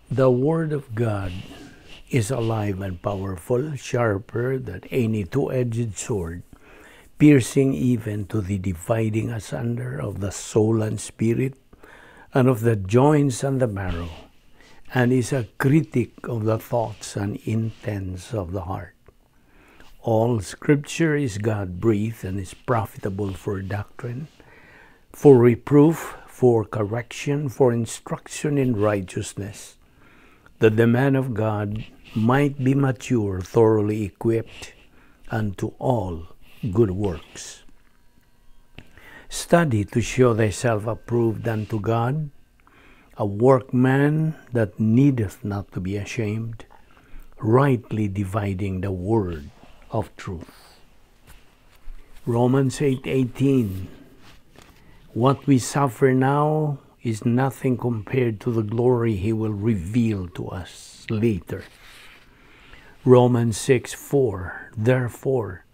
The Word of God is alive and powerful, sharper than any two-edged sword, piercing even to the dividing asunder of the soul and spirit, and of the joints and the marrow, and is a critic of the thoughts and intents of the heart. All Scripture is God-breathed and is profitable for doctrine, for reproof, for correction, for instruction in righteousness, that the man of God might be mature, thoroughly equipped unto all good works. Study to show thyself approved unto God, a workman that needeth not to be ashamed, rightly dividing the word of truth. Romans 8:18. What we suffer now is nothing compared to the glory he will reveal to us later. Romans 6:4. Therefore,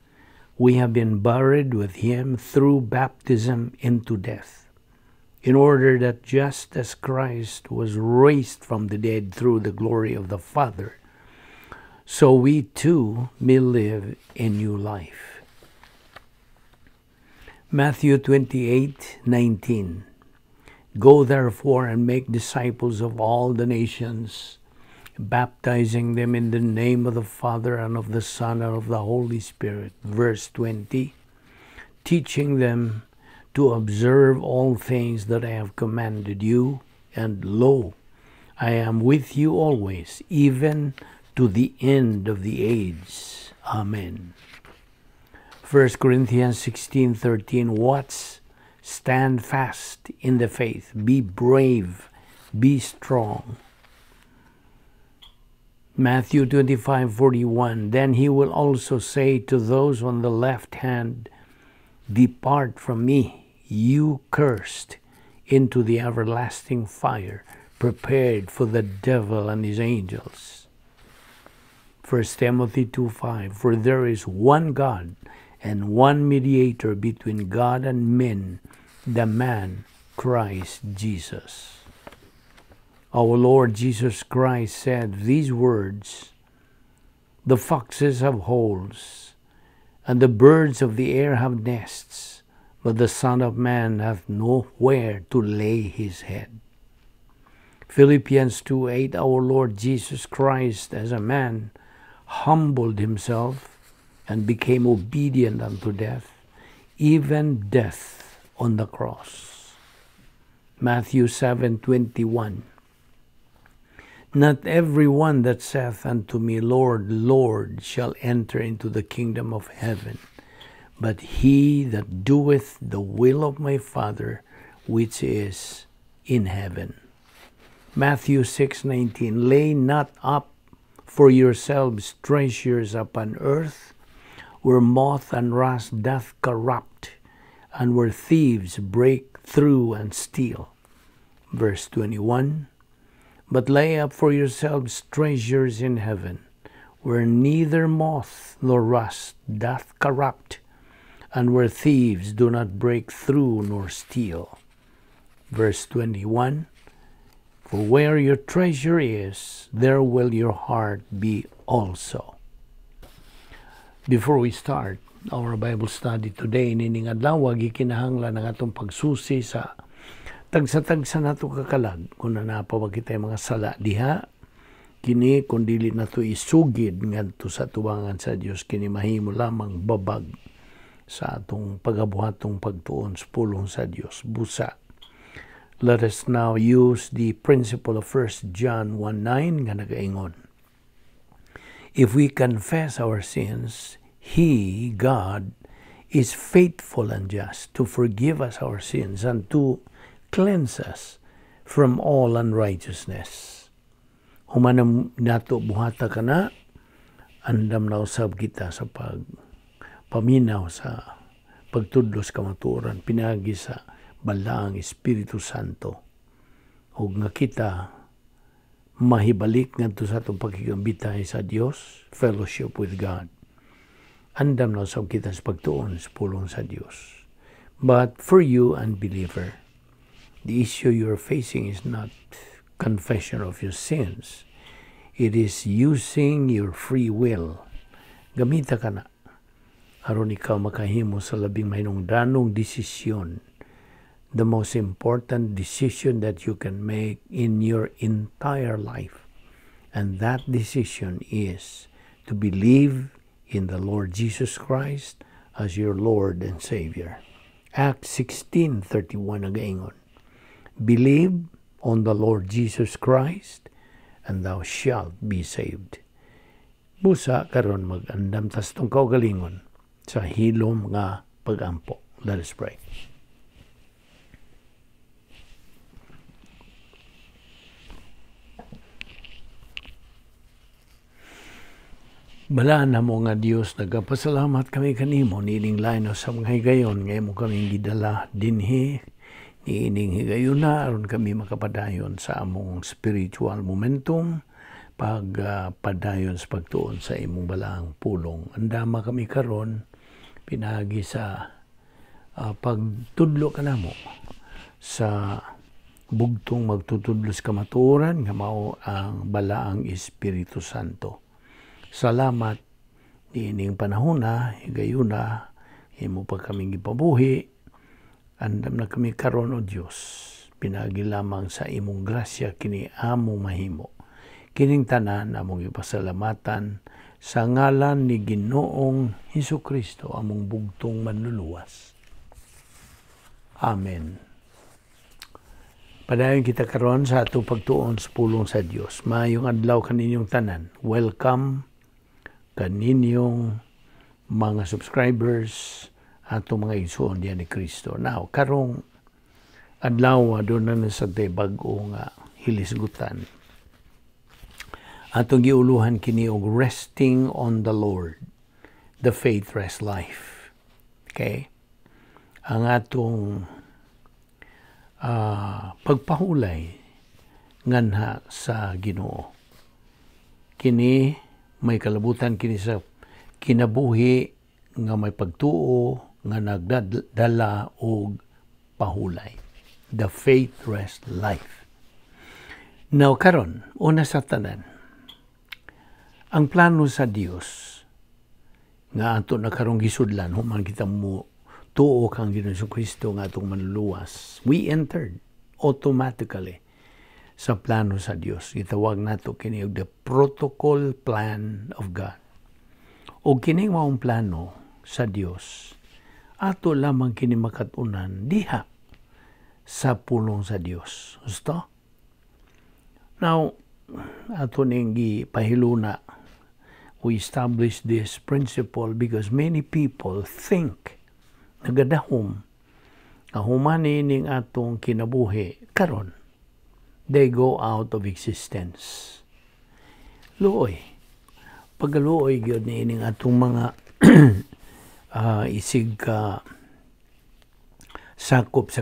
we have been buried with him through baptism into death, in order that just as Christ was raised from the dead through the glory of the Father, so we too may live a new life. Matthew 28:19. Go therefore and make disciples of all the nations, baptizing them in the name of the Father and of the Son and of the Holy Spirit. Verse 20, teaching them to observe all things that I have commanded you, and lo, I am with you always, even to the end of the age. Amen. 1 Corinthians 16:13. Watch, stand fast in the faith, be brave, be strong. Matthew 25:41. Then he will also say to those on the left hand, "Depart from me, you cursed, into the everlasting fire, prepared for the devil and his angels." 1 Timothy 2:5. For there is one God and one mediator between God and men, the man Christ Jesus. Our Lord Jesus Christ said these words, "The foxes have holes, and the birds of the air have nests, but the Son of Man hath nowhere to lay his head." Philippians 2:8. Our Lord Jesus Christ as a man humbled himself and became obedient unto death, even death on the cross. Matthew 7:21. Not every one that saith unto me, 'Lord, Lord,' shall enter into the kingdom of heaven, but he that doeth the will of my Father which is in heaven. Matthew 6:19. Lay not up for yourselves treasures upon earth, where moth and rust doth corrupt, and where thieves break through and steal. Verse 21. But lay up for yourselves treasures in heaven, where neither moth nor rust doth corrupt, and where thieves do not break through nor steal. Verse 21. For where your treasure is, there will your heart be also. Before we start our Bible study today, nining adlaw, gikinahanglan ang atong pagsusi sa tagsa-tagsa nato kakalag kung naa pa ba kitay mga sala diha. Kini kung dili nato isugid ngadto sa tubangan sa Dios, kini mahimo lamang babag sa atong pagabuhatong pagtuon sa pulong sa Dios. Busa, let us now use the principle of 1 John 1:9 nga nagaingon, "If we confess our sins, He, God, is faithful and just to forgive us our sins and to cleanse us from all unrighteousness." Human nato buhata kana, andam na usab kita sa pag paminaw sa pagtudlo sa kamatuoran pinagi sa Balaang Espiritu Santo ug nga kita mahibalik ngadto sa atong pakigambitay sa Dios, fellowship with God. Andam na usab kita sa pagtuon sa pulong sa Dios. But for you, unbeliever, the issue you're facing is not confession of your sins. It is using your free will. Gamita ka na aron ikaw makahimo sa labing mahinungdanong desisyon. The most important decision that you can make in your entire life. And that decision is to believe in the Lord Jesus Christ as your Lord and Savior. Acts 16:31 nagaingon, "Believe on the Lord Jesus Christ and thou shalt be saved." Busa karon mag-andam tas tong kaugalingon sa hilom nga pagampo. Let us pray. Balaan namo nga Dios, nagapasalamat kami kanimo niining lain sa mga higayon nga imo kaming gidala dinhi niining higayuna aron kami makapadayon sa among spiritual momentum, pagpadayon sa pagtuon sa imong balaang pulong. Andama kami karon pinaagi sa pagtudlo kanamo sa bugtong magtutudlo sa kamatuoran nga mao ang balaang Espiritu Santo. Salamat niining panahona, higayuna, imo pa kaming gipabuhi. Andam na kami karon, O Dios, pinaagi lamang sa imong grasya kini among mahimo. Kining tanan among ipasalamatan sa ngalan ni Ginoong Hesukristo, among bugtong manluluwas. Amen. Padayon kita karon sa atong pagtuon sa pulong sa Dios. Maayong adlaw kaninyong tanan. Welcome kaninyong mga subscribers, atong mga igsoon diyan ni Kristo. Now, karong adlaw doon na sa bag-o nga hilisgutan. Atong giuluhan kini og resting on the Lord, the faith rest life. Okay? Ang atong pagpahulay nganha sa Ginoo. Kini may kalabutan kini sa kinabuhi nga may pagtuo nga nagdala og pahulay. The faith rest life. Now karon, una sa tanan, ang plano sa Dios nga ato na karong gisudlan human kita mo tuo kang Ginoong Kristo nga atong manluluwas, we entered automatically sa plano sa Dios. Gitawag nato kini og the protocol plan of God. O kining maong plano sa Dios, ato lamang kini makatunan diha sa pulong sa Dios. Gusto? Now, ato ning gipahiluna, we establish this principle because many people think nagadahom nga human ning atong kinabuhi karon, they go out of existence. Luoy. Pagkaluoy gyud niining atong mga isig ka sakop sa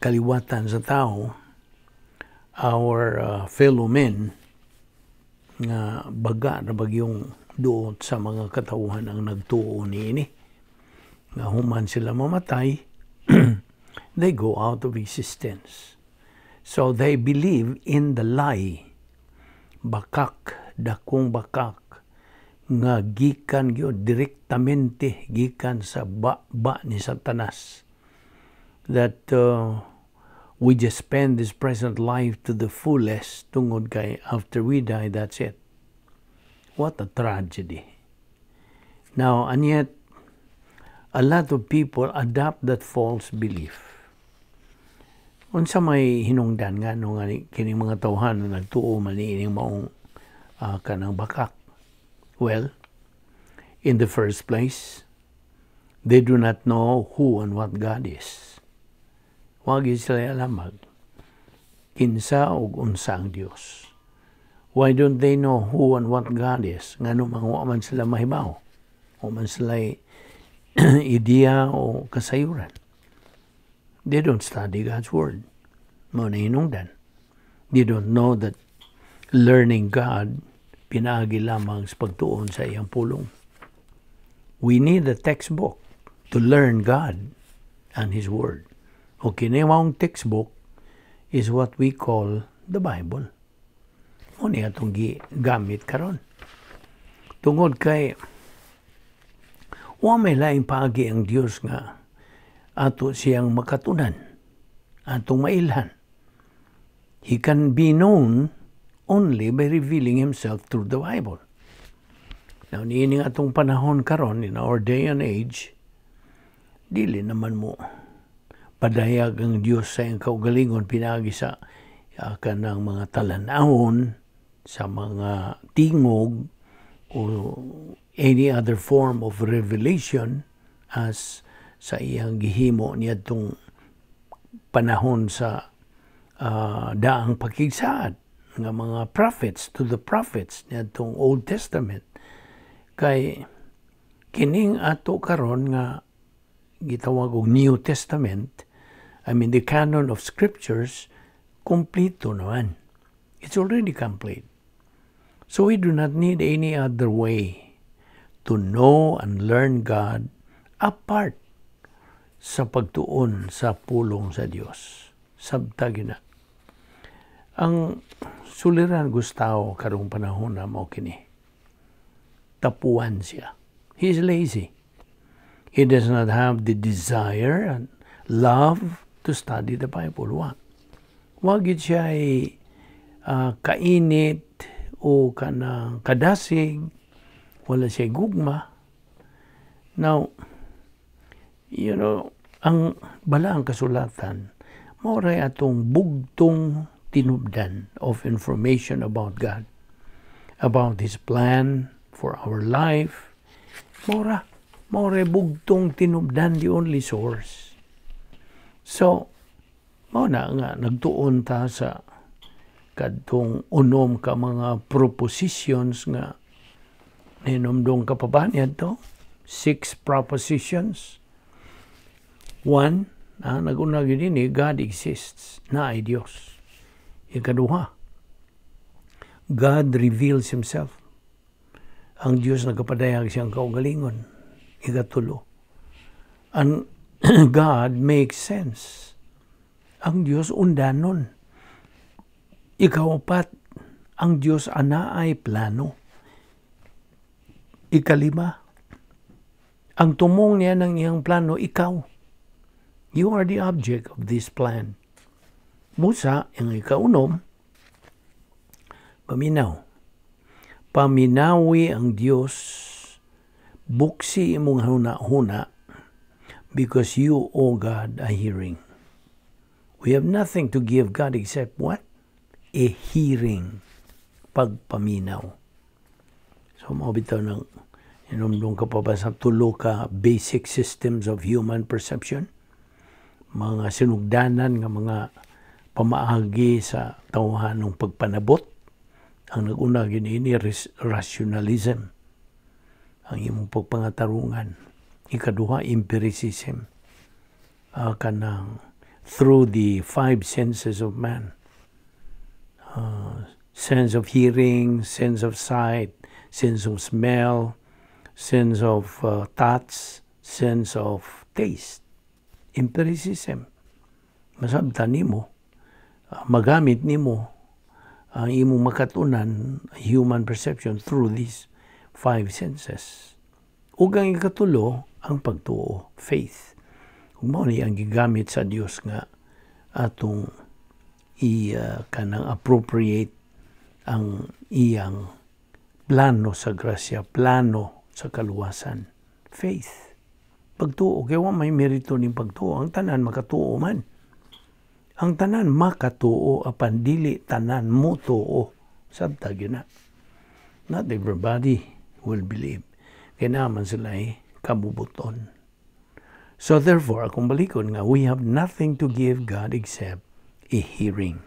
kaliwatan sa tao, our fellow men, nga baga na bagyong duot sa mga katauhan ang nagtuo niini. Nga human sila mamatay, they go out of existence. So they believe in the lie. Bakak, dakong bakak, nga gikan gyud direktamente gikan sa ba ni Satanas. That we just spend this present life to the fullest tungod kay after we die, that's it. What a tragedy. Now, and yet, a lot of people adopt that false belief. Unsa may hinungdan nga no nga kining mga tawhan na nagtuo man niining maong kanang bakak? Well, in the first place, they do not know who and what God is. Wa gyud sila alamag kinsa ug unsa ang Dios. Why don't they know who and what God is? Ngano man wa man sila mahibaw. Wa man sila ideya o kasayuran. They don't study God's Word. Mao na hinungdan. They don't know that learning God pinaagi lamang sa pagtuon sa iyang pulong. We need a textbook to learn God and His Word. O kini maong textbook is what we call The Bible. Mao ni atong gigamit karon. Tungod kay wa may laing paagi ang Dios nga ato siyang makatunan, atong mailhan. He can be known only by revealing himself through the Bible. Now, niining atong panahon karon, in our day and age, dili naman mo padayag ang Dios sa iyang kaugalingon pinaagi sa kanang mga talan-awon, sa mga tingog, o any other form of revelation as sa iyang gihimo niadtong panahon sa Daang Pakigsaad nga mga prophets, to the prophets niadtong Old Testament. Kay kining ato karon nga gitawag og New Testament, I mean, the canon of scriptures, kompleto naman. It's already complete, so we do not need any other way to know and learn God apart sa pagtuon sa pulong sa Dios. Sabta na. Ang suliran Gustavo karong panahon na mao kini. Tapuan siya. He is lazy. He does not have the desire and love to study the Bible. Wa. Wa gid siya ay kainit o kanang kadasig, wala siya gugma. Now, ang Balaang Kasulatan, mao ray atong bugtong tinubdan of information about God, about His plan for our life. Mao ray bugtong tinubdan, the only source. So, mao na nga nagtuon ta sa kadtong unom ka mga propositions nga nahinumdong ka pa ba niadto? Six propositions. One, naguna gyud ini, God exists, naay Dios. Ikaduha, God reveals Himself. Ang Dios nagapadayag siyang kaugalingon. Ikatulo, ang God makes sense. Ang Dios undanon. Ikaupat, ang Dios anaay plano. Ikalima, ang tumong niya ng iyang plano, ikaw. You are the object of this plan. Busa, ang ikaunom, paminaw. Paminawi ang Dios, buksi imong huna-huna, because you, O God, are hearing. We have nothing to give God except what? A hearing. Pagpaminaw. So, mao bitaw ng hinumdong ka pa ba sa tulo ka basic systems of human perception? Mga sinugdanan nga mga pamaagi sa tawhan ng pagpanabot. Ang naguna gini rationalism. Ang imong pagpangatarungan. Ikaduha, empiricism. Kanang through the five senses of man. Sense of hearing, sense of sight, sense of smell, sense of touch, sense of taste. Empiricism. Masabtan nimo, magamit nimo ang imong makatunan, human perception through these five senses. Ug ang ikatulo, ang pagtuo, faith. Ug mao ni ang gigamit sa Dios nga atong i kanang appropriate ang iyang plano sa grasya, plano sa kaluwasan. Faith. Pagtuo, kay wa may merito ning pagtuo. Ang tanan makatuo man. Ang tanan makatuo apan dili tanan motuo. Sabta gyud na. Not everybody will believe. Kay naman sila ay kabubuton. So therefore, akong balikon nga, we have nothing to give God except a hearing.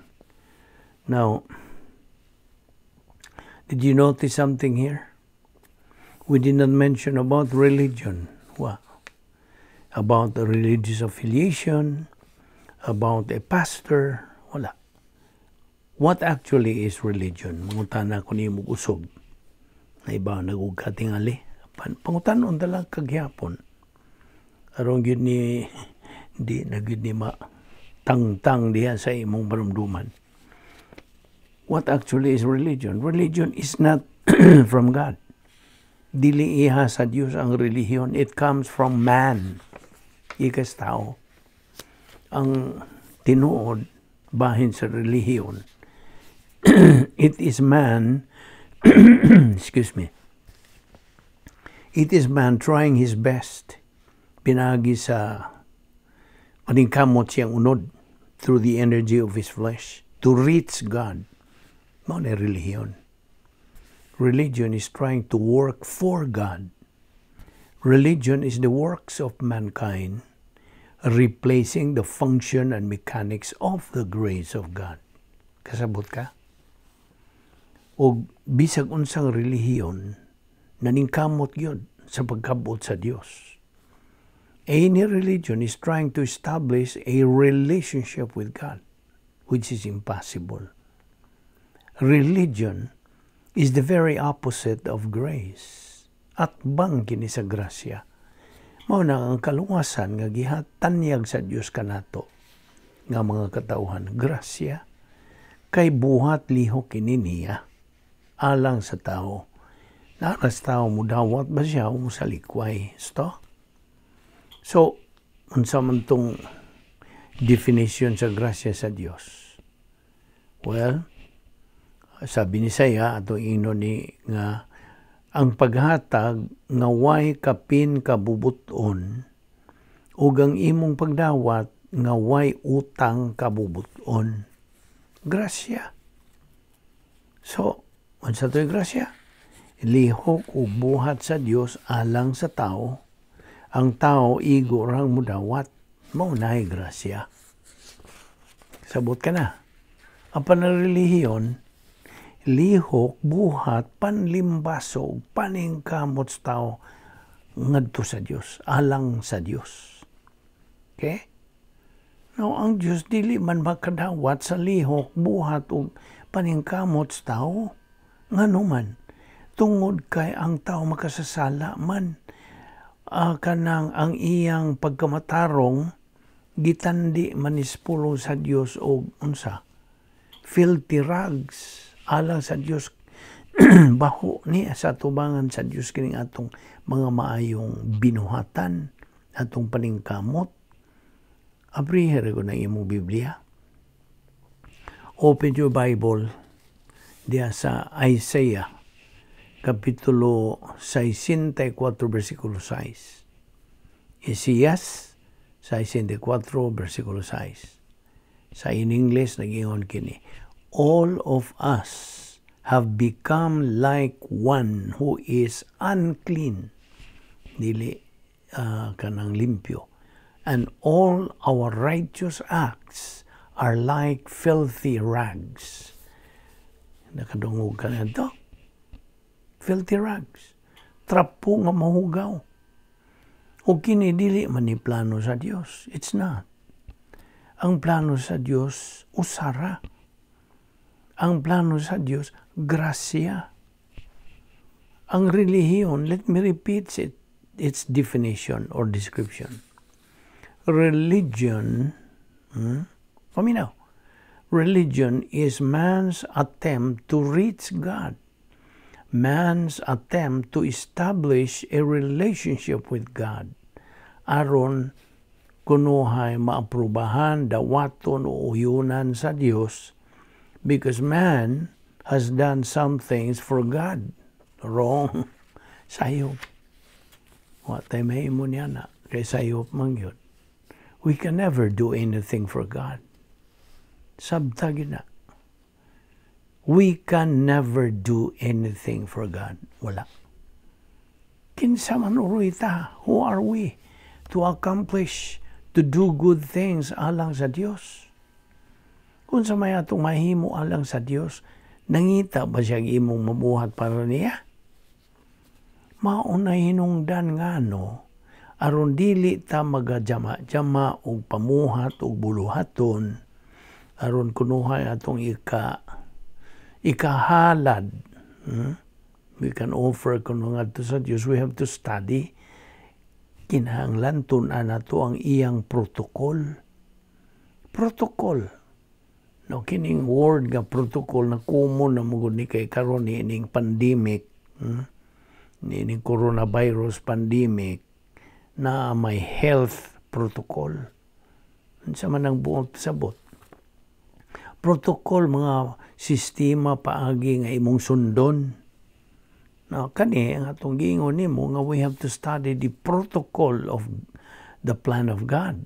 Now, did you notice something here? We did not mention about religion. What? About the religious affiliation, about a pastor, wala. What actually is religion? Mangutana ko nimo usog. Na iba nagug katingali. Pangutanon dala kagyapon. Aron gyud ni di na gyud ni ma tangtang diha sa imong barumduman. What actually is religion? Religion is not from God. Dili iha sa Dios ang relihiyon. It comes from man. Gikan tao. Ang tinuod bahin sa relihiyon, it is man, excuse me, it is man trying his best pinaagi sa paningkamot siyang unod through the energy of his flesh to reach God. Mao na relihiyon. Religion is trying to work for God. Religion is the works of mankind replacing the function and mechanics of the grace of God. Kasabot ka? O bisag unsang relihiyon, naningkamot gyud sa pagkabot sa Dios. Any religion is trying to establish a relationship with God, which is impossible. Religion is the very opposite of grace. Atbang kini sa grasya. Mao na ang kaluwasan nga gihatanyag sa Dios kanato nga mga katawhan, grasya, kay buhat lihok kini niya alang sa tao. Naa ra sa tao mudawat ba siya o musalikway. Sto? So, unsa man tong definition sa grasya sa Dios? Well, sabi ni Isaiah, atong ingnon ni nga ang paghatag nga way kapin kabubuton ug ang imong pagdawat nga way utang kabubuton. Grasya. So, unsa to'y grasya? Lihok ug buhat sa Dios alang sa tao. Ang tao igo rang mudawat. Mao na'y grasya. Sabot ka na. Ang panarelihiyon, lihok, buhat, panlimbasog, paningkamot sa tao ngadto sa Dios, alang sa Dios. Okay? Now, ang Dios dili man makadawat sa lihok, buhat ug paningkamot sa tao. Ngano man? Tungod kay ang tao makasasala man. Kanang ang iyang pagkamatarong gitandi man is pulong sa Dios og unsa? Filthy rags alang sa Dios. Baho ni sa tubangan sa Dios kining atong mga maayong binuhatan, atong paningkamot. Abrihe ko ng imong Biblia. Open your Bible diya sa Isaiah Kapitulo 64, versikulo 6. Isaias 64, versikulo 6. Sa in English, nag-ingon kini, "All of us have become like one who is unclean." Dili kanang limpyo. "And all our righteous acts are like filthy rags." Nakadungog ka na ito? Filthy rags. Trapo nga mahugaw. O kini dili man ni plano sa Dios. It's not. Ang plano sa Dios, usara. Ang plano sa Dios, grasya. Ang relihiyon, let me repeat it, its definition or description. Religion, paminaw, religion is man's attempt to reach God. Man's attempt to establish a relationship with God. Aron kunuhay maaprubahan, dawaton o uyunan sa Dios because man has done some things for God. Wrong. Sayop. Wa tay mahimo niya na kay sayop man gyud. We can never do anything for God. Sabta gyud na. We can never do anything for God. Wala. Kinsa man uroy ta? Who are we to accomplish, to do good things alang sa Dios? Kung sa may atong mahimo alang sa Dios, nangita ba siya imong mabuhat para niya? Mauna hinungdan nga no, aron dili ta magajama-jama og pamuhat og buluhaton, aron kunuhay atong ikahalad. We can offer kuno ngadto sa Dios, we have to study. Kinahanglan tun-an nato ang iyang protocol. Protocol. No, kining word nga protocol na common na mugod ni kay karon ni ining pandemic, Ni ining coronavirus pandemic na may health protocol. Unsa man ang buot sabot? Protocol, mga sistema, paagi nga imong sundon. No, kani ang atong giingon nimo nga we have to study the protocol of the plan of God.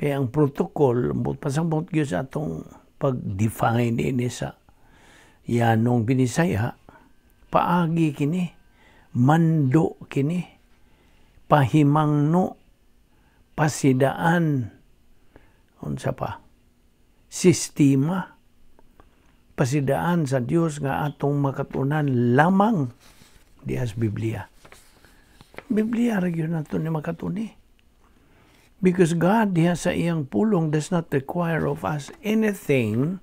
Kaya ang protocol, buot pasabot gyud sa atong pag-define ini sa yanong Binisaya, paagi kini, mando kini, pahimangno, pasidaan, unsa pa, sistema, pasidaan sa Dios nga atong makatunan lamang diha sa Biblia. Biblia ra gyud nato ni makatuni. Because God diha sa iyang pulong does not require of us anything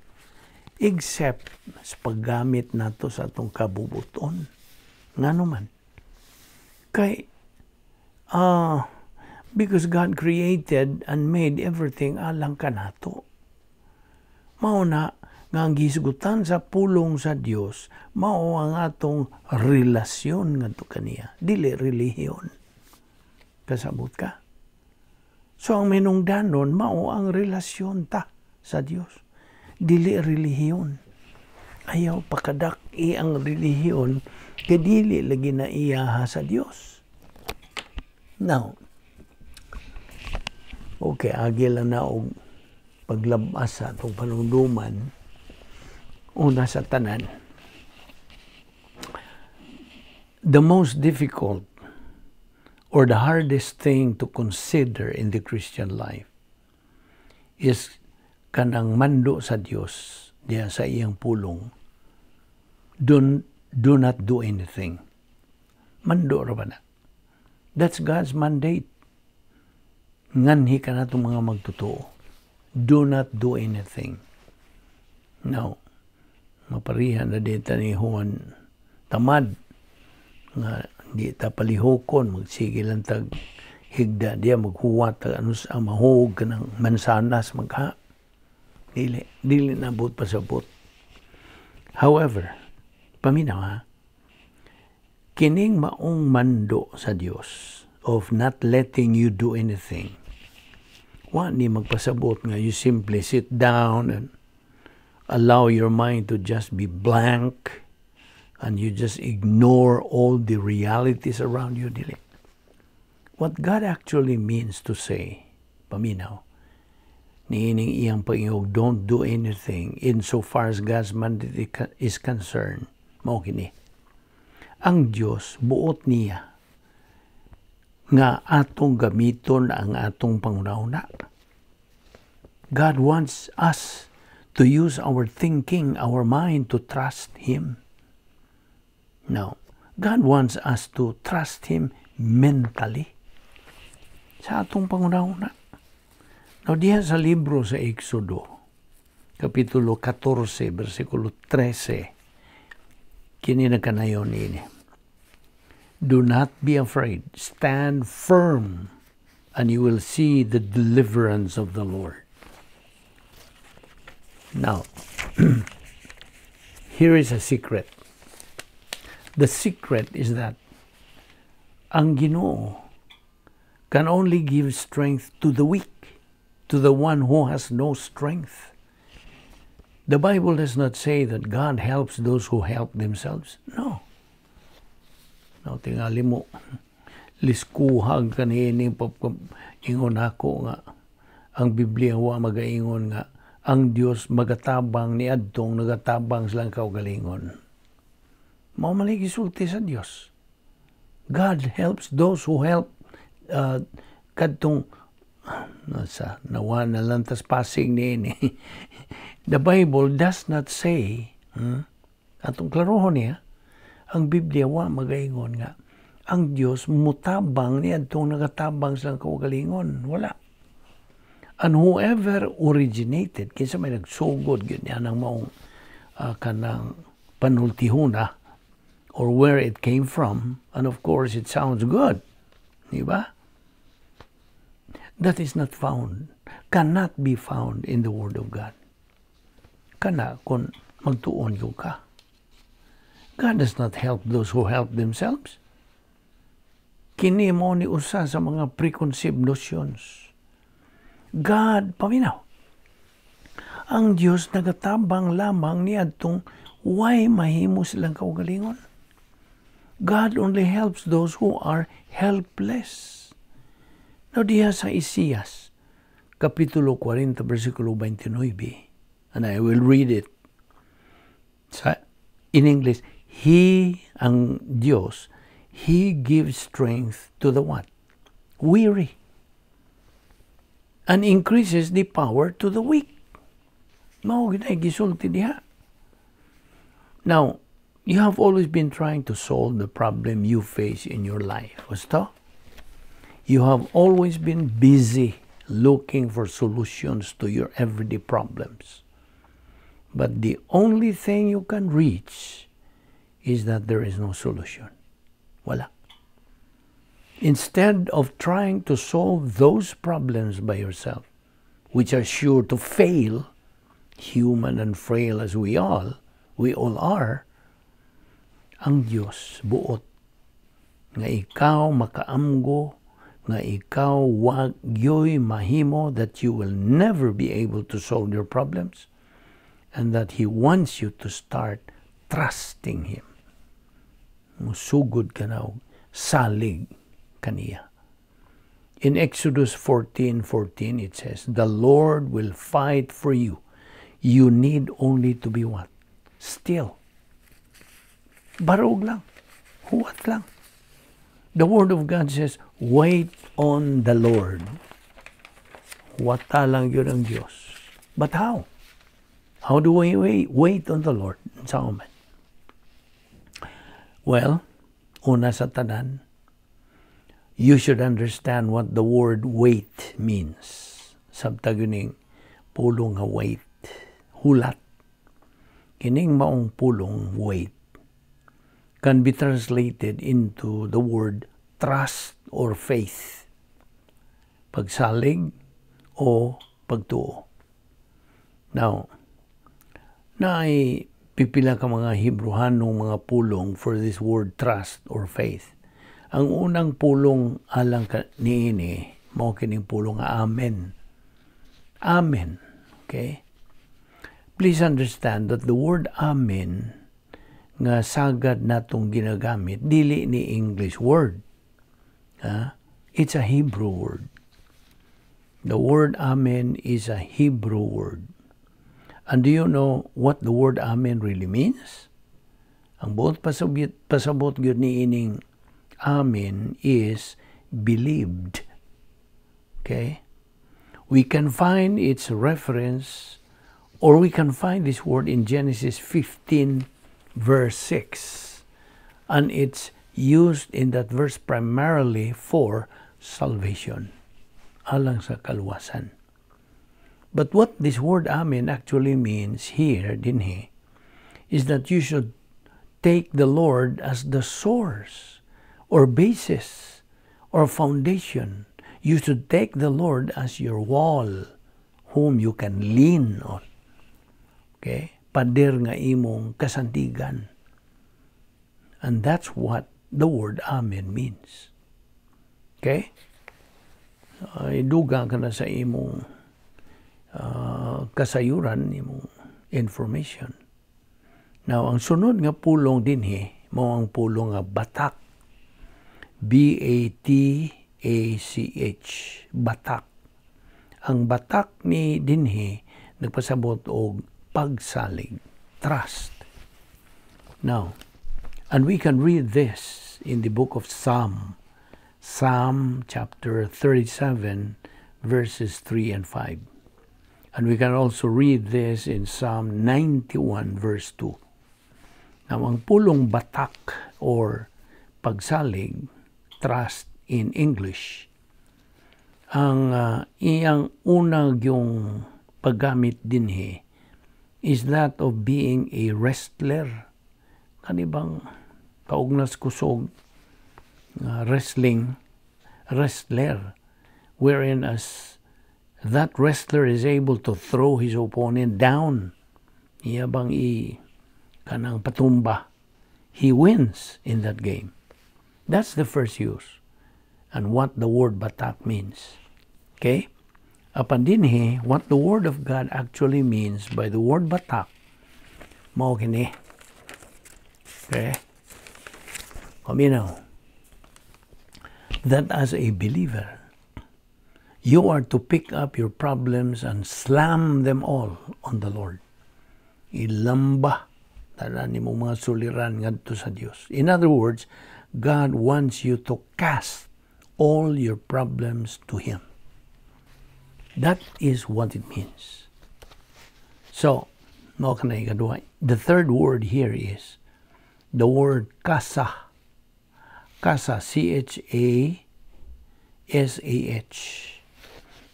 except sa paggamit nato sa atong kabubuton. Ngano man? Kay because God created and made everything alang kanato. Mao na nga ang gisgutan sa pulong sa Dios mao ang atong relasyon ngadto kaniya, dili relihiyon. Kasabot ka? So ang minungdanon mao ang relasyon ta sa Dios, dili relihiyon. Ayaw pakadak-i ang relihiyon kay dili lagi na iyaha sa Dios. Now, okay, agi lang na og paglabas sa atong panunduman. Una sa tanan, the most difficult or the hardest thing to consider in the Christian life is kanang mando sa Dios diya sa iyang pulong. Do not do anything. Mando ra ba na? That's God's mandate. Nganhi ka na itong mga magtotoo. Do not do anything. Now, maparihan na dito ni Juan Tamad nga di ta palihokon, magsige lang tag higda diya, maghuwat tag ano sa mahog ka ng mansanas magha. Dili na buot pasabot. However, paminaw ha, kining maong mando sa Dios of not letting you do anything, wa ni magpasabot nga you simply sit down and allow your mind to just be blank and you just ignore all the realities around you. Dili. What God actually means to say, paminaw, niining iyang pag-ingog, "Don't do anything," insofar as God's mandate is concerned, mao kini. Ang Dios buot niya nga atong gamiton ang atong panghuna-huna. God wants us to use our thinking, our mind, to trust Him. Now, God wants us to trust Him mentally sa atong panghuna-huna. Now, diha sa libro sa Exodo, Kapitulo 14, versikulo 13, kini nagkanayon ini. "Do not be afraid. Stand firm, and you will see the deliverance of the Lord." Now, here is a secret. The secret is that ang Ginoo can only give strength to the weak, to the one who has no strength. The Bible does not say that God helps those who help themselves. No. No, tingali mo, liskuhag kanini ingon ako nga ang Biblia wa magaingon nga ang Dios magatabang ni adtong nagatabang silang kaugalingon. Mao man gisulti sa Dios. God helps those who help kadtong nasa nawa na lang tas passing ni ini. The Bible does not say, Atong klarohon niya, ang Biblia wa magaingon nga ang Dios mutabang ni adtong nagatabang sa kaugalingon. Wala. And whoever originated, kinsa may nagsugod gyud niya ng maong kanang panultihuna or where it came from, and of course it sounds good, di ba? That is not found, cannot be found in the Word of God. Kana kung magtuon gyud ka. God does not help those who help themselves. Kini mao ni usa sa mga preconceived notions. God, paminaw. Ang Dios nagatabang lamang niadtong way mahimo silang kaugalingon. God only helps those who are helpless. Now, diha sa Isaias, Kapitulo 40, versikulo 29, and I will read it in English. He, ang Diyos, He gives strength to the what? Weary. And increases the power to the weak. Mao gyud gisulti diha. Now, you have always been trying to solve the problem you face in your life. Husto? You have always been busy looking for solutions to your everyday problems. But the only thing you can reach is that there is no solution. Wala. Instead of trying to solve those problems by yourself, which are sure to fail, human and frail as we all are, ang Diyos buot nga ikaw makaamgo nga ikaw wa gyoy mahimo, that you will never be able to solve your problems and that He wants you to start trusting Him. Musugod ka na og salig kaniya. In Exodus 14:14 it says, "The Lord will fight for you. You need only to be what? Still." Barog lang. Huwat lang. The Word of God says, "Wait on the Lord." Huwata lang gyud ang Diyos. But how? How do we wait, wait on the Lord? Sa man? Well, una sa tanan, you should understand what the word "wait" means. Sabta gyud ning pulong nga "wait." Hulat. Kining maong pulong "wait" can be translated into the word "trust" or "faith." Pagsalig o pagtuo. Now, naay pipila ka mga Hebrehanong mga pulong for this word "trust" or "faith." Ang unang pulong alang ka niini mao kining pulong nga "amen." Amen. Okay? Please understand that the word "amen" nga sagad natong ginagamit dili ni English word. Ha? It's a Hebrew word. The word "amen" is a Hebrew word. And do you know what the word "amen" really means? Ang buot pasabot gyud ni ining "amen" is "believed." Okay? We can find its reference or we can find this word in Genesis 15 verse 6. And it's used in that verse primarily for salvation. Alang sa kaluwasan. But what this word "amen" actually means here, dinhi, is that you should take the Lord as the source or basis or foundation. You should take the Lord as your wall whom you can lean on. Okay? Pader nga imong kasandigan. And that's what the word "amen" means. Okay? Ay dugang ka na sa imong kasayuran, imong information. Now, ang sunod nga pulong dinhi, mao ang pulong nga "batak." B-A-T-A-C-H. Batak. Ang "batak" ni dinhi nagpasabot og pagsalig, trust. Now, and we can read this in the book of Psalm, Psalm chapter 37, verses 3 and 5. And we can also read this in Psalm 91, verse 2. Now, ang pulong "batak" or "pagsalig," "trust" in English, ang iyang unang yung paggamit dinhi is that of being a wrestler. Kanibang kaugnas kusog wrestling wrestler, wherein as that wrestler is able to throw his opponent down Iya bang i kanang patumba. He wins in that game. That's the first use and what the word "batak" means. Okay? Apan dinhi, what the word of God actually means by the word "batak," mao kini. Okay? Paminaw. That as a believer, you are to pick up your problems and slam them all on the Lord. Ilamba tanan nimo mga suliran ngadto sa Dios. In other words, God wants you to cast all your problems to Him. That is what it means. So, mao kana ikaduha. The third word here is the word "chasah." Chasah, chasah.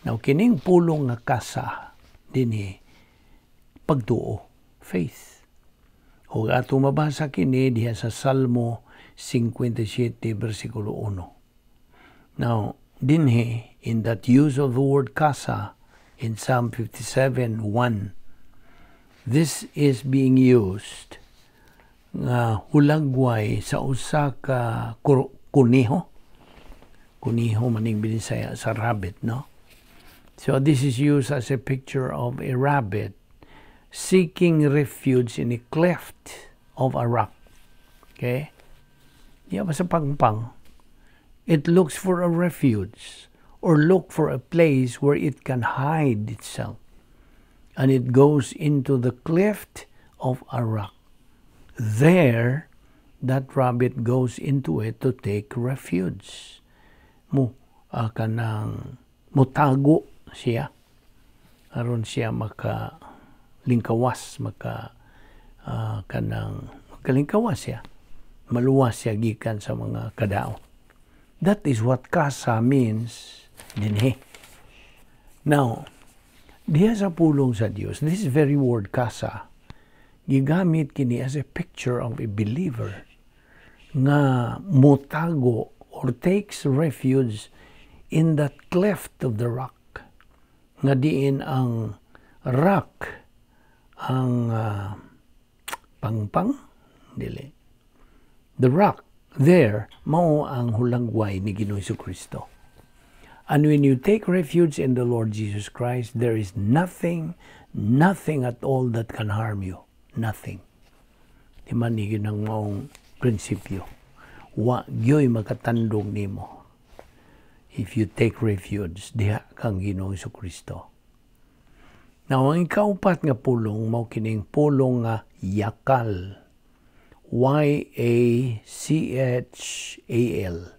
Now, kining pulong nga "chasah" dinhi, pagtuo, faith. O ato mabasa kini diha sa Salmo 57 versikulo 1. Now, dinhi in that use of the word "chasah" in Psalm 57:1, this is being used nga hulagway sa usa ka kuneho. Kuneho maning Binisaya sa rabbit, no? So this is used as a picture of a rabbit seeking refuge in a cleft of a rock. Okay? Diya ba sa pangpang? It looks for a refuge or look for a place where it can hide itself. And it goes into the cleft of a rock. There, that rabbit goes into it to take refuge. Mo kanang mutago siya aron siya maka lingkawas, maka kanang makalingkawas siya, maluwas siya gikan sa mga kadaot. That is what "chasah" means dinhi. Now, diha sa pulong sa Dios, this very word "chasah" gigamit kini as a picture of a believer nga mutago or takes refuge in that cleft of the rock, nga diin ang rock, ang pangpang, dili, the rock there mao ang hulagway ni Ginoong Kristo. And when you take refuge in the Lord Jesus Christ, there is nothing, nothing at all that can harm you. Nothing. Di man ni ginang maong prinsipyo? Wa gyoy makatandog nimo if you take refuge diha kang Ginoong Kristo. Now, ang ikaupat nga pulong mao kining pulong nga "yakal." yachal.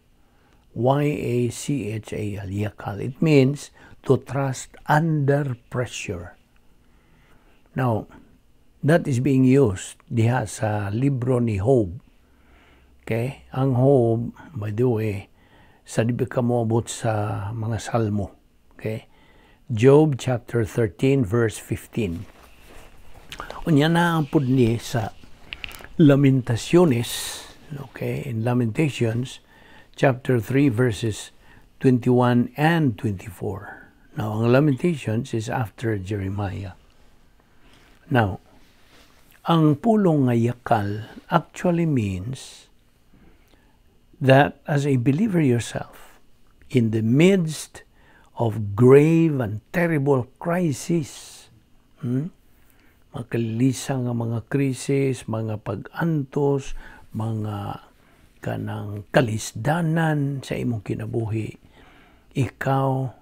yachal, yakal. It means to trust under pressure. Now, that is being used diha sa libro ni Job. Okay? Ang Job, by the way, sa di ka moabot sa mga salmo. Okay? Job chapter 13 verse 15. Unya na ang pud ni sa Lamentaciones, okay, in Lamentations chapter 3 verses 21 and 24. Now, ang Lamentations is after Jeremiah. Now, ang pulong nga "yakal" actually means that as a believer yourself, in the midst of grave and terrible crisis, Makalisa nga mga krisis, mga pag-antos, mga kanang kalisdanan sa imong kinabuhi, ikaw,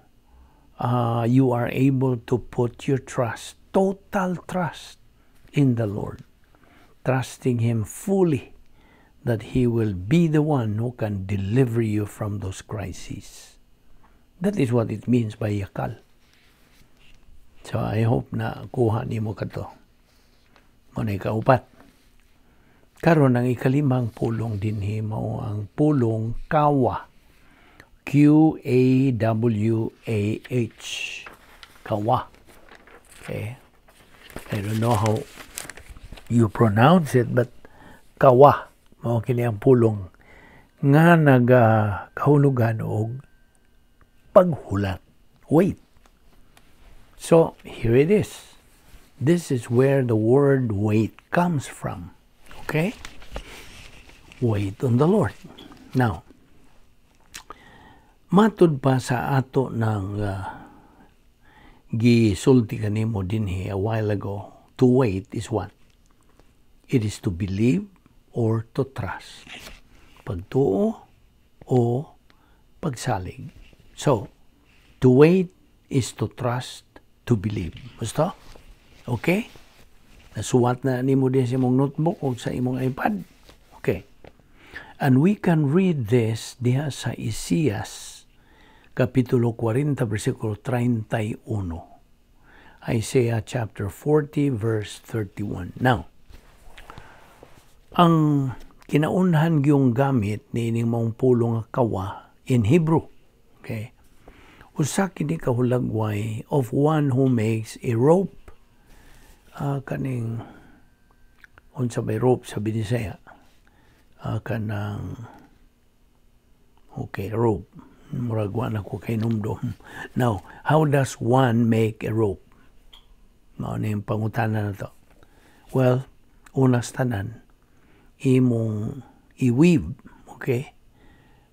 you are able to put your trust, total trust in the Lord, trusting Him fully that He will be the one who can deliver you from those crises. That is what it means by "yakal." So I hope na kuha nimo kato. Mao na ikaupat. Karon, ang ikalimang pulong dinhi mao ang pulong "qawah." qawah. Qawah. Okay. I don't know how you pronounce it, but "qawah" mao kini ang pulong nga nagakahulugan og paghulat. Wait. So, here it is. This is where the word "wait" comes from. Okay? Wait on the Lord. Now, matud pa sa ato ng gisulti kanimo dinhi a while ago, to wait is what? It is to believe or to trust. Pagtuo o pagsalig. So, to wait is to trust, to believe. Gusto? Okay? Nasuwat na nimo din sa imong notebook o sa imong iPad. Okay. And we can read this diha sa Isaias Kapitulo 40, versikulo 31. Isaiah chapter 40, verse 31. Now, ang kinaunhan gyung gamit ni ining maong pulong nga kawa in Hebrew. Okay? Usa kini ka hulagway of one who makes a rope. Kaning unsa may rope sa Binisaya? Kanang okay, rope. Murag wa na ko kahinumdom. Now, how does one make a rope? Mao na yung pangutana na to. Well, una sa tanan, imong i-weave, okay?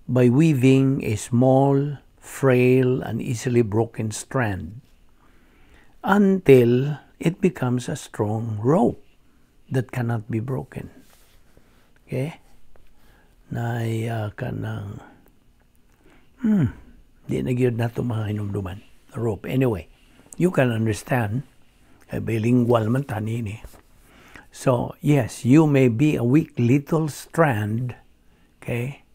By weaving a small, frail, and easily broken strand until it becomes a strong rope that cannot be broken. Okay? Na kanang di na gyud nato mahinumduman. Rope. Anyway, you can understand. Kay bilingual man tani ni. So, yes, you may be a weak little strand, okay?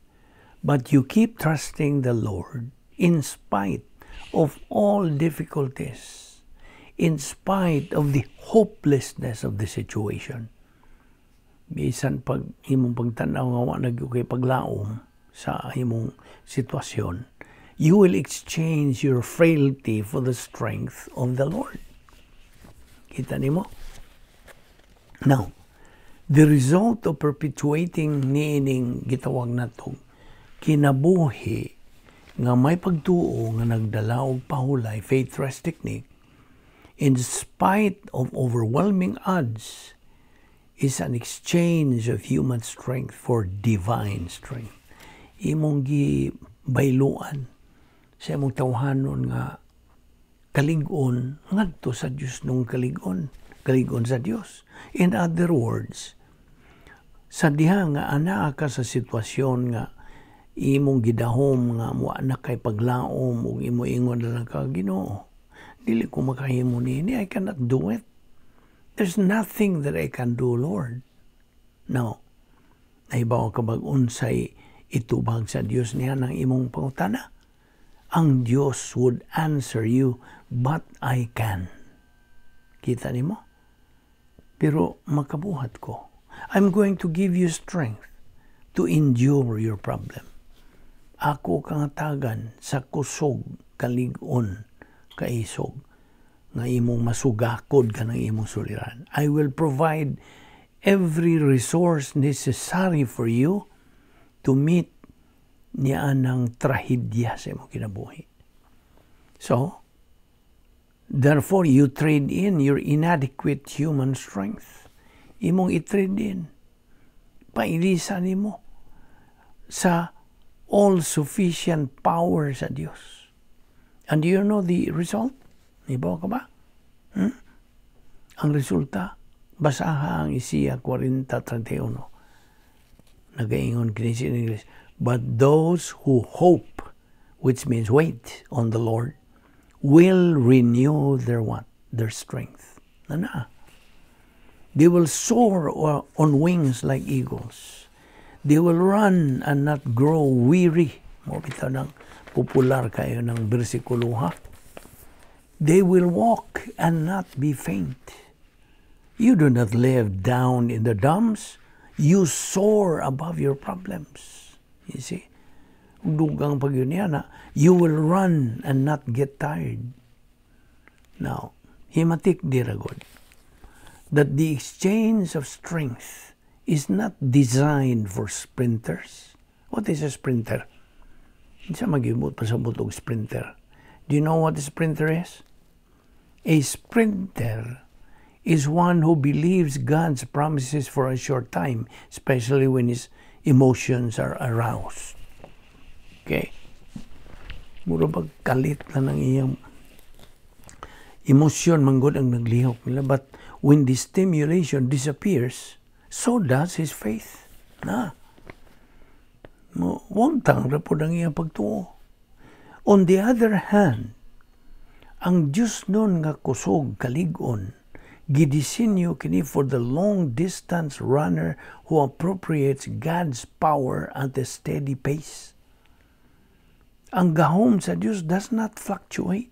But you keep trusting the Lord in spite of all difficulties, in spite of the hopelessness of the situation. Bisan pag imong pagtanaw nga wa na kay paglaom sa imong sitwasyon, you will exchange your frailty for the strength of the Lord. Kita nimo? Now, the result of perpetuating niining gitawag natong kinabuhi nga may pagtuo nga nagdala og pahulay, faith rest technique, in spite of overwhelming odds, is an exchange of human strength for divine strength. Imong gibayluan sa imong tawhanon nga kalig-on ngadto sa Dios nung kalig-on, kalig-on sa Dios. In other words, sa diha nga anaa ka sa sitwasyon nga imong gidahom nga wa na kay paglaom ug imo ingon na lang ka, "Ginoo, dili ko makahimo niini. I cannot do it. There's nothing that I can do, Lord." Now, nahibaw ka bag unsay itubag sa Dios niya ng imong pangutana? Ang Dios would answer you, "But I can." Kita nimo? Pero makabuhat ko. I'm going to give you strength to endure your problem. Ako kang hatagan sa kusog, kalig-on, kaisog, nga imong masugakod ka ng imong suliran. I will provide every resource necessary for you to meet niya ng trahedya sa imong kinabuhi. So, therefore, you trade in your inadequate human strength. Imong i-trade in. Pailisa nimo sa all-sufficient power sa Dios. And do you know the result? Ibaw ka ba? Ang resulta, basaha ang Isaiah 40:31. Nagaingon kini in English, "But those who hope," which means wait on the Lord, "will renew their" what? Their strength. Na na. "They will soar on wings like eagles. They will run and not grow weary." Mao bitaw ng popular kayo ng bersikulo ha. "They will walk and not be faint." You do not live down in the dumps. You soar above your problems. You see? Dugang pag yun yan, ha? "You will run and not get tired." Now, himatik dira god that the exchange of strength is not designed for sprinters. What is a sprinter? Unsa magibot pa sa butog sprinter? Do you know what a sprinter is? A sprinter is one who believes God's promises for a short time, especially when his emotions are aroused. Okay? Mura bag kalit lang ang iyang emosyon manggod ang naglihok nila. But when the stimulation disappears, so does his faith. Na. Wagtang ra pod ang iyang pagtuo. On the other hand, ang Diyosnon nga kusog kalig-on, gidisenyo kini for the long distance runner who appropriates God's power at a steady pace. Ang gahom sa Dios does not fluctuate.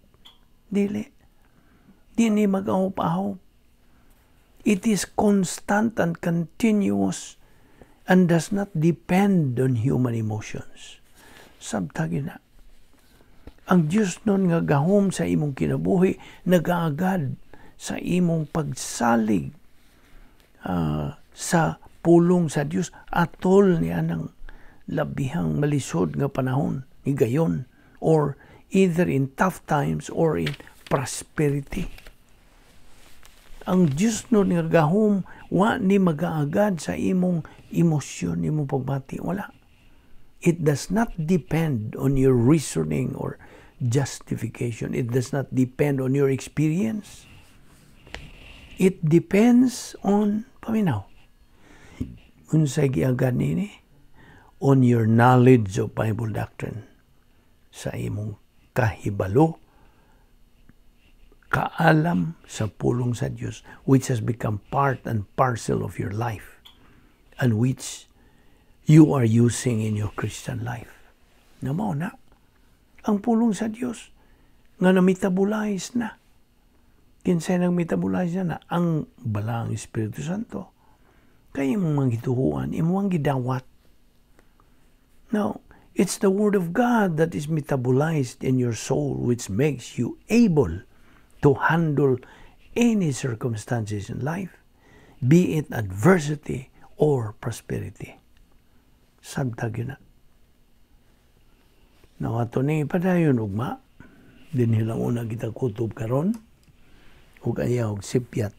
Dili. Di ni mag-ahop-ahop. It is constant and continuous and does not depend on human emotions. Sabtagi na. Ang Diyosnon nga gahom sa imong kinabuhi nagaagad sa imong pagsalig sa pulong sa Dios atol niya ng labihang malisod nga panahon ni gayon or either in tough times or in prosperity. Ang Diyosnon nga gahom wa ni magaagad sa imong emosyon, imong pagbati. Wala. It does not depend on your reasoning or justification. It does not depend on your experience. It depends on, paminaw, unsay giagad nini? On your knowledge of Bible doctrine. Sa imong kahibalo, kaalam sa pulong sa Dios, which has become part and parcel of your life and which you are using in your Christian life. Na mao na ang pulong sa Dios nga na-metabolize na. Kinsay nang metabolize na ang Balaang Espiritu Santo. Kay imong mga gituhuan, imong gidawat. Now, it's the Word of God that is metabolized in your soul, which makes you able to handle any circumstances in life, be it adversity or prosperity. Sabtag yun na. Now, ato ni padayon ugma, dinhi lang una kita kutob karon, ug ayaw sipyat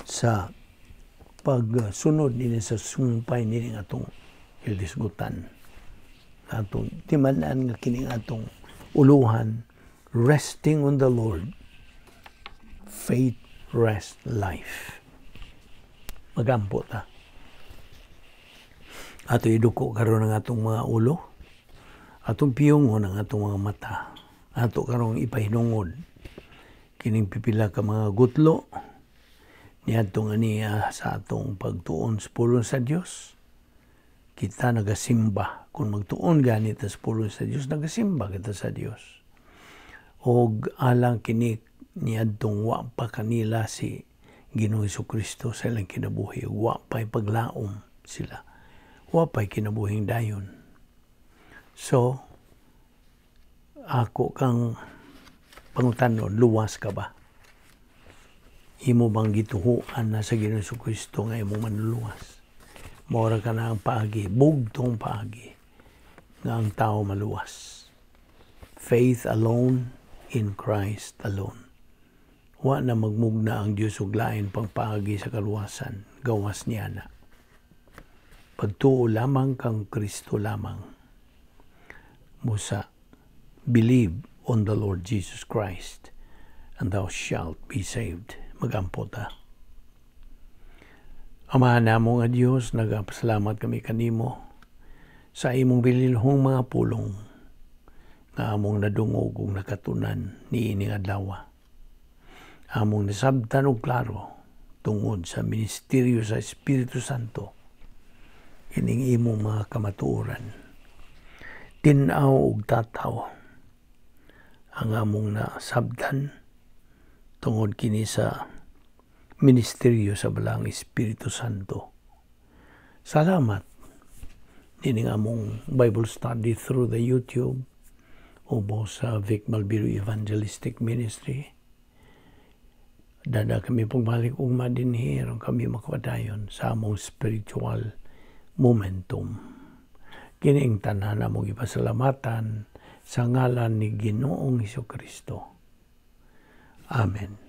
sa pagsunod nini sa sumpay nini atong hilisgutan. Atong timan-an nga kining atong uluhan, resting on the Lord, faith, rest, life. Magampo ta. Ato iduko karon ang atong mga ulo, atong piyungon ang atong mga mata. Ato karong ipahinungod kining pipila ka mga gutlo niadtong aniya sa atong pagtuon sa pulong sa Dios. Kita nagasimba. Kung magtuon ganit sa pulong sa Dios, nagasimba kita sa Dios. Og alang kini niadtong wa pa kanila si Ginoong Kristo sa ilang kinabuhi, wa pa'y paglaom sila. Wa pa'y kinabuhing dayon. So, ako kang pangutanon, luwas ka ba? Imo bang gituhuan na sa Ginoong Kristo nga imong manluluwas? Mora ka na ang paagi, bugtong paagi nga ang tao maluwas. Faith alone in Christ alone. Wa na magmugna ang Dios og lain pang paagi sa kaluwasan, gawas niya na. Pagtuo lamang kang Kristo lamang. Musa, believe on the Lord Jesus Christ and thou shalt be saved. Magampo ta. Amahan namo nga Dios, nagapasalamat kami kanimo sa imong bililhong mga pulong nga among nadungog ug nakatunan niining adlaw. Among nasabtan og klaro tungod sa ministeryo sa Espiritu Santo kining imong mga kamatuoran. Tin-aw ug tataw ang among nasabtan tungod kini sa ministeryo sa Balaang Espiritu Santo. Salamat nining among Bible study through the YouTube ubos sa Vic Malbiro Evangelistic Ministry. Dada kami pagbalik ugma dinhi aron kami makapadayon sa among spiritual momentum. Kining tanan among ipasalamatan sa ngalan ni Ginoong Kristo. Amen.